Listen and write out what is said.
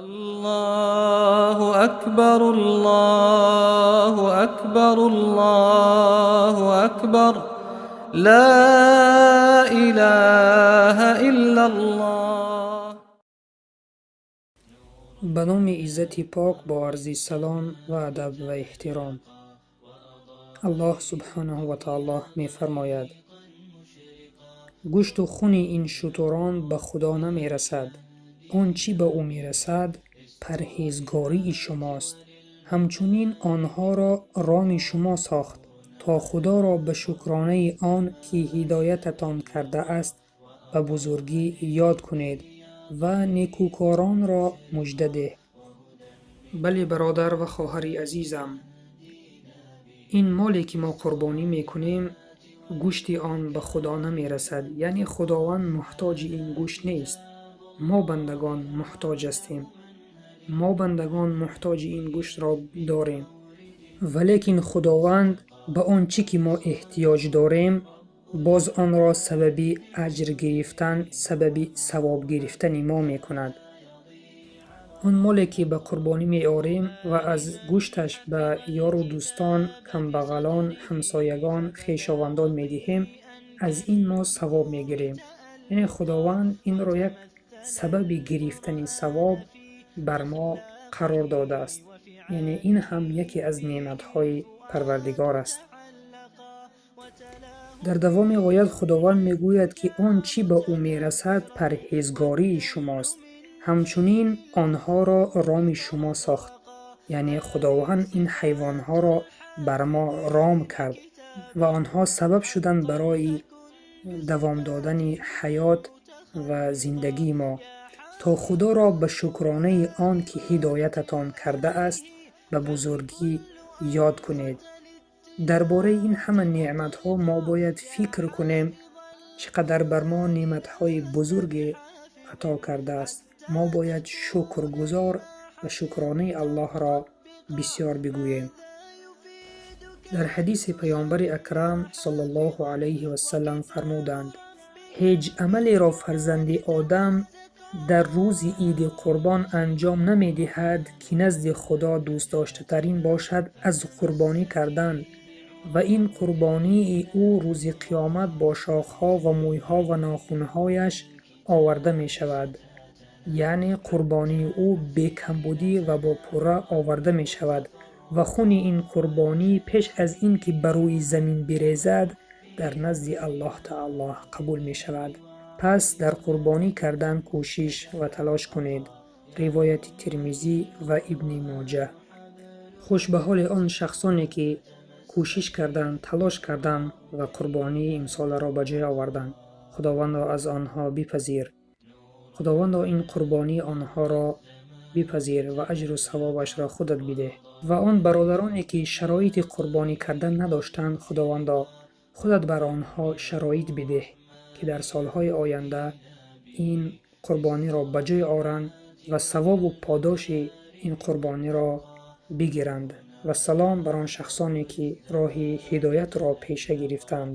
Аллоҳу акбар, Аллоҳу акбар, Аллоҳу акбар, ло илоҳа иллаллоҳ. Ба номи Иззати Пок, бо арзи салом ва адаб ва эҳтиром. Аллоҳ субҳонаҳу ва таоло мефармояд: гӯшту хуни ин шутурон ба Худо намерасад. Он чӣ ба ӯ мерасад, парҳезгории шумост. Ҳамчунин онҳоро роми шумо сохт, то Худоро ба шукронаи он, ки ҳидоятатон кардааст, ба бузургӣ ёд кунед ва некӯкоронро мужда деҳ. Бале, бародар ва хоҳари азизам, ин моле, ки мо қурбонӣ мекунем, гӯшти он ба Худо намерасад. Яъне Худованд муҳтоҷи ин гӯшт нест. Мо бандагон муҳтоҷ ҳастем. Мо бандагон муҳтоҷи ин гӯштро дорем. Валекин Худованд ба он чӣ ки мо эҳтиёҷ дорем, боз онро сабаби аҷр гирифтан, сабаби савоб гирифтани мо мекунад. Он моле, ки ба қурбонӣ меорем ва аз гӯшташ ба ёру дӯстон, камбағалон, ҳамсоягон, хешовандон медиҳем, аз ин мо савоб мегирем. Яъне Худованд инро як сабаби гирифтани савоб бар мо қарор додааст. Яъне ин ҳам яке аз неъматҳои Парвардигор аст. Дар давоми оят Худованд мегӯяд, ки он чӣ ба ӯ мерасад, парҳезгории шумост. Ҳамчунин онҳоро роми шумо сохт. Яъне Худованд ин ҳайвонҳоро бар мо ром кард ва онҳо сабаб шуданд барои давом додани ҳаёт ва зиндагии мо, то Худоро ба шукронаи он, ки ҳидоятатон кардааст, ба бузургӣ ёд кунед. Дар бораи ин ҳама неъматҳо мо бояд фикр кунем, чӣ қадар бар мо неъматҳои бузурге ато кардааст. Мо бояд шукргузор ва шукронаи Аллоҳро бисёр бигӯем. Дар ҳадиси Паёмбари Акрам саллаллоҳу алайҳи вассалам фармуданд: ҳеҷ амалеро фарзанди Одам дар рӯзи Иди Қурбон анҷом намедиҳад, ки назди Худо дӯстдоштатарин бошад аз қурбонӣ кардан, ва ин қурбонии ӯ рӯзи қиёмат бо шохҳо ва мӯйҳо ва нохунҳояш оварда мешавад. Яъне қурбонии ӯ бекамбудӣ ва бо пурра оварда мешавад ва хуни ин қурбонӣ пеш аз ин ки ба рӯи замин бирезад, дар назди Аллоҳ таоло қабул мешавад. Пас дар қурбонӣ кардан кӯшиш ва талош кунед. Ривояти Тирмизӣ ва Ибни Моҷа. Хуш ба ҳоли он шахсоне, ки кӯшиш карданд, талош карданд ва қурбонии имсоларо ба ҷой оварданд. Худовандо, аз онҳо бипазир. Худовандо, ин қурбонии онҳоро бипазир ва аҷру савобашро худат бидеҳ. Ва он бародароне, ки шароити қурбонӣ кардан надоштанд, Худовандо, худат бар онҳо шароит бидеҳ, ки дар солҳои оянда ин қурбониро ба ҷой оранд ва савобу подоши ин қурбониро бигиранд. Ва салом бар он шахсоне, ки роҳи ҳидоятро пеша гирифтанд.